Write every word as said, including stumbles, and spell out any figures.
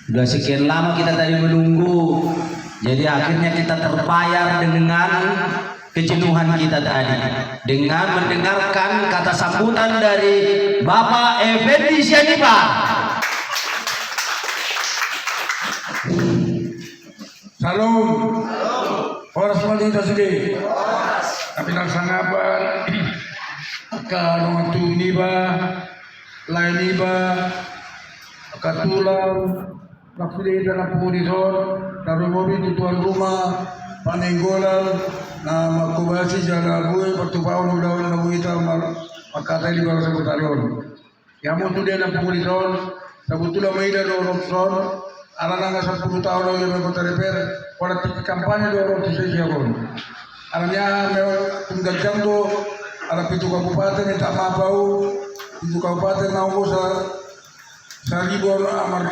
Sudah sekian lama kita tadi menunggu, jadi akhirnya kita terbayar dengan kejenuhan kita tadi dengan mendengarkan kata sambutan dari Bapak Effendi Sianipar. Salam. Horas ma di hita sude. Hami na sangapan, angka dongan tubu niba, lae niba, angka tulang, na sude hita na pungu dison, tarlumobi tu tuan rumah, panenggolan, na mangkobasi jala boi partupaon ulaon na boi hita mar-, mangkatai di bagasan botari on. Ia molo sude na pungu dison, sabotulna maida do roham dison, ala nunga sampulu taon au di bagasan botari pe, pola tingki kampanye do roham tu sia-sia on. Alani aha, memang tung ganjang do, ala pitu kabupaten, minta maaf au, pitu kabupaten na onggo sa-, saribu au, amar